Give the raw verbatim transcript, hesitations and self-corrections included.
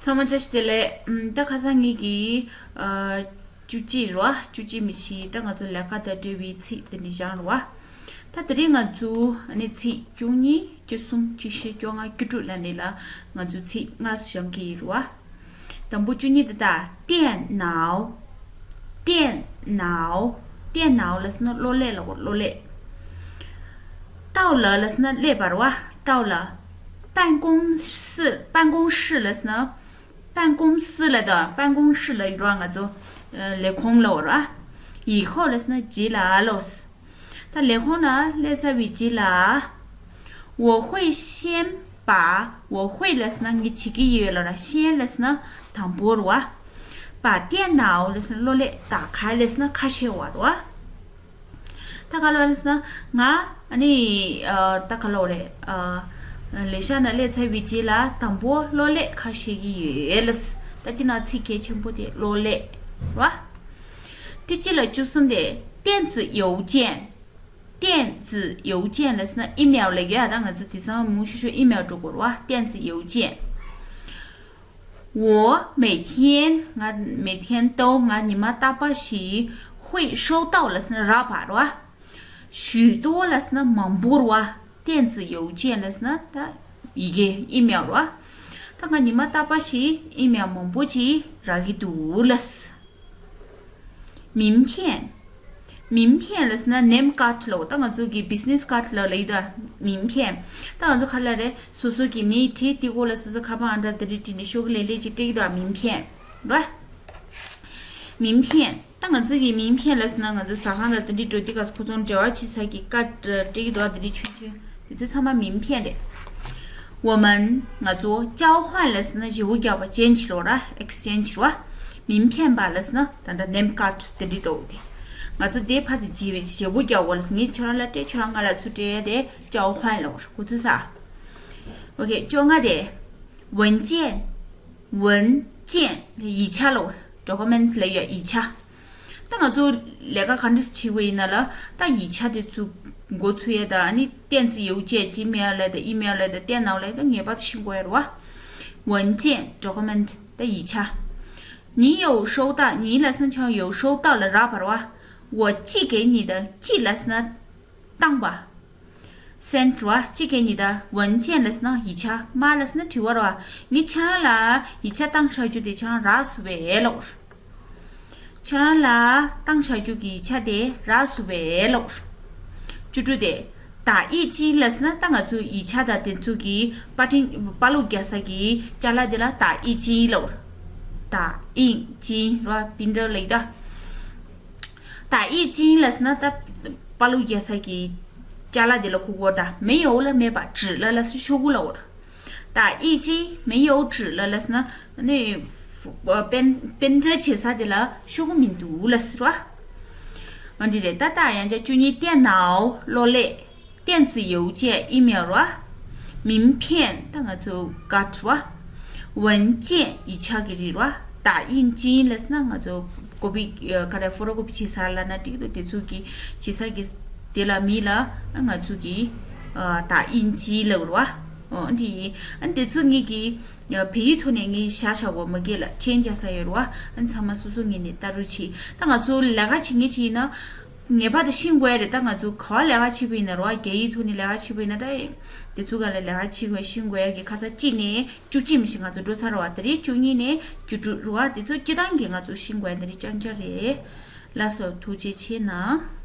ཚང་མ་བཀྲ་ཤིས་བདེ་ལེགས། ཨམ། ད་ཁ་སང་ངེད་ཀྱིས་ཨ་བཅུ་གཅིག་རེད་བ། བཅུ་གཅིག་མི་ཤི། ད་ང་ཚོ་ལས་ཀ་དང་འབྲེལ་བའི་ཚིག་དེ་འདྲ་སྦྱངས་རེད་བ། ད་དེ་རིང་ང་ཚོ་ཨ་ནི་ཚིག་བཅུ་གཉིས། བཅུ་གསུམ། བཅུ་བཞི། བཅོ་ལྔ། བཅུ་དྲུག་ལ་ནི་ལ་ང་ཚོ་ཚིག་ལྔ་སྦྱང་གི་ཡིན་རེད་བ། དང་པོ་བཅུ་གཉིས་དེ་ད། 电脑། 电脑། 电脑 ལབ་ཟེར་ན་གློག་ཀླད་ལ་གོ། གློག་ཀླད། 到了 ལབ་ཟེར་ན་སླེབས་པ་རེད་བ། 到了། 办公室། 办公室 ལབ་ཟེར་ན། 办公室 ལ་དང་办公室 ལ་ཡོད་ར། ང་ཚོ་ཨ་ལས་ཁུངས་ལ་ཡོད་ར། 以后 ལབ་ཟེར་ན་རྗེས་ལ་ལོས། ད་ལས་ཁུངས་ལ་སླེབས་ཚར་བའི་རྗེས་ལ། 我会先把། 我会 ལབ་ཟེར་ན་ངས་བྱེད་ཀྱི་ཡོད་ལབ་ར། 先 ལབ་ཟེར་ན་དང་པོ་རེད་བ། 把电脑 ལབ་ཟེར་ན་གློག་ཀླད། 打开 ལབ་ཟེར་ན་ཁ་ཕྱེ་བ་རེད་བ། ད་ག་ལོ་རེད་ཟེར་ན་ང་ཨ་ནི་ཨ་ད་ག་ལོ་རེད། ཨ་ལས་ཤག་ནང་སླེབས་ཚར་བའི་རྗེས་ལ་དང་པོ་གློག་ཀླད་ཁ་ཕྱེ་གི་ཡོད་ལབ། ད་དེ་ནང་ཚིག་གལ་ཆེན་པོ་དེ་གློག་ཀླད་རེད་བ། དེ་གཅིག་ལ་བཅུ་གསུམ་དེ། 电子邮件། 电子邮件 ལབ་ཟེར་ན་ཨི་མེལ་ལབ་ཀྱི་ཡ། ད་ང་ཚོ་དེང་སང་མང་ཤོས་ཤོས་ཨི་མེལ་འགྲོ་དགོས་རེད་བ། 电子邮件། 我每天། ང་མེ་ཐེན་ཏོ། ང་ཉི་མ་རྟག་པར་ཞིག会收到 ལབ་ཟེར་ན་རག་པ་རེད་བ། 许多 ལབ་ཟེར་ན་མང་པོ་རེད་བ། 电子邮件 ལབ་ཟེར་ན་ད་ཡི་གེ་ཨི་མེལ་རེད་བ། ད་ང་ཉི་མ་རྟག་པར་ཞིག་ཨི་མེལ་མང་པོ་ཅིག་རག་གི་འདུག་ལབ། 名片། 名片 ལབ་ཟེར་ན་name card ལོ། ད་ང་ཚོ་གི་business card ལ་ལབ་ཡོད་ད། 名片། ད་ང་ཚོ་ག་ལབ་རེད། སོ་སོ་གི་མིང་བྲིས། དེའི་མགོ་ལ་སོ་སོ་ཁ་པར་ཨང་གྲངས་དེ་འདྲ་བྲིས་ནས་ཤོག་གུ་ལེབ་ལེབ་ཅིག་སྤྲད་ཀྱི་འདུག 名片། རེད། 名片། ད་ང་ཚོ་གི་名片 ལབ་ཟེར་ན་ང་ཚོ་ཟ་ཁང་དང་དེ་འདྲའི་འགྲོ་དུས་སྐབས་སུ་ཁོ་ཚོ་འབྲེལ་བ་བྱེད་ས་གི་ཀར་སྤྲད་ཀྱི་འདུག་དེ་འདྲའི་ཆུང་ཆུང་། དེ་ཚོ་ཚང་མ་名片 རེད། 我们། ང་ཚོ། 交换 ལབ་ཟེར་ན་བརྗེ་པོ་རྒྱག་པ། change ལབ་ར། exchange རེད་བ། 名片吧 ལབ་ཟེར་ན་ད་ལྟ་name card དེ་འདྲའི་འདྲ་བོ་དེ། ང་ཚོ་དེ་ཕར་ཚུར་བརྗེ་བྱེད་པོ་རྒྱག་པ་ལབ་ཟེར། ངས་ཁྱོད་རང་ལ་སྤྲད། ཁྱོད་རང་ང་ལ་ཚུར་སྤྲད་ཡ་དེ་交换ལབ་ར། གོ་ཚོད་ས། ཨོ་ཁེ། བཅོ་ལྔ་དེ། 文件། 文件། ཡིག་ཆ་ལབ་ར། document ལབ་ཡ་ཡིག་ཆ། ད་ང་ཚོ་ལས་ཀ་ག་འདྲ་བྱེད་པ་ཡིན་ན་ལ། ད་ཡིག་ཆ་དེ་ཚོ་འགོ་ཚུགས་ཡ་ད། ཨ་ནི་电子邮件། Gmail ལ་ད། email ལ་ད། 电脑ལ་ད། ངེས་པར་དུ་ཤེས་དགོས་ཡ་རེད་བ། 文件། document ད་ཡིག་ཆ། 你有收到། 你ལབ་ཟེར་ན་ཁྱོད་有收到ལ་རག་པ་རེད་བ། 我寄给你的། 寄ལབ་ཟེར་ན་བཏང་པ། send རེད་བ། 寄给你的文件ལབ་ཟེར་ན་ཡིག་ཆ། 吗ལབ་ཟེར་ན་དྲི་བ་རེད་བ། ངས་ཁྱེད་རང་ལ་ཡིག་ཆ་བཏང་བཞག་རྒྱུ་དེ་ཁྱེད་རང་རག་སོང་བས་ལབ། ཁྱེད་རང་ ལ་བཏང་བཞག་རྒྱུ་གི་ཡིག་ཆ་དེ་རག་སོང་བས་ལབ། བཅུ་དྲུག་དེ། 打印机ལབ་ཟེར་ན་ད་ང་ཚོ་ཡིག་ཆ་དང་དེ་ཚོ་གི་པར་སྐྲུན། པར་བླུགས་རྒྱག་ས་གི་ཅ་ལག་དེ་ལ་打印机ལབ། 打印机རེད་བ། པིན་ཊར་ལབ་ཡ་ད། 打印机ལབ་ཟེར་ན་ད་པར་བླུགས་རྒྱག་ས་གི་ཅ་ལག་དེ་ལ་གོ་དགོས་ད། 没有ལ་མེད་པ། 纸ལ་ལ་ཟེར་ཤོག་གུ་ལ་འོར། 打印机没有纸ལ་ལ་ཟེར་ན་ནི་པིན། པིན་ཊར་བྱེད་ས་དེ་ལ་ཤོག་གུ་མི་འདུག་ལ་ཟེར་བ། འོ་འདི་རེད། ད་ད་ཡང་བསྐྱར་བཅུ་གཉིས། 电脑གློག་ཀླད། 电子邮件email རེད་བ། 名片ད་ང་ཚོ་ཀར་ཌི་རེད་བ། 文件ཡིག་ཆ་གི་རིགས་རེད་བ། 打印机ལབ་ཟེར་ན་ང་ཚོ་ཀོ་པི། ཨ། ག་རེ། ཕོ་ཊོ་ཀོ་པི་བྱེད་ས་ལབ་ན་འགྲིག་འདུག་དེ་ཚོ་གི་བྱེད་ས་གི་དེ་ལ་མི་ལ་ང་ཚོ་གི་ཨ། 打印机ལབ་རེད་བ། ཨོ་འདི་ཡིན། ཨ་དེ་ཚོ་ངེད་ཀྱི་ཨ། བོད་ཡིག་ཐོག་ནས་ངས་བཞག་བཞག་གོ། མ་གི་ལ་མཆན་རྒྱག་ས་ཡོད་རེད་བ། ཨ་ཚང་མ་སོ་སོ་ངོས་ནས་ལྟ་རོགས་གྱིས། ད་ང་ཚོ་ལས་ཀ་བྱེད་མཁན་ཅིག་ཡིན་ན། ངེས་པར་དུ་ཤེས་དགོས་ཡ་རེད། ད་ང་ཚོ་ག་པར་ལས་ཀ་བྱེད་པ་ཡིན་ན་རོ། རྒྱ་ཡིག་ཐོག་ནས་ལས་ཀ་བྱེད་པ་ཡིན་ན་འདྲ། དེ་ཚོ་ག་ལ་ལས་ཀ་བྱེད་དགོས་ཤེས་དགོས་ཡ་གི་ཁ་ཚ་གཅིག་ནས་བཅུ་གཅིག་མི་ཤེས། ང་ཚོ་འགྲོ་ཚར་རོ་བ། དེ་རིང་བཅུ་གཉིས་ནས་བཅུ་དྲུག་རོ། དེ་ཚོ་སྤྱི་བཏང་གི་ང་ཚོ་ཤེས་དགོས་ཡ་དེ་རིང་རྐྱང་རྐྱང་རེད། ལགས་སོ། ཐུགས་རྗེ་ཆེ་གནང་།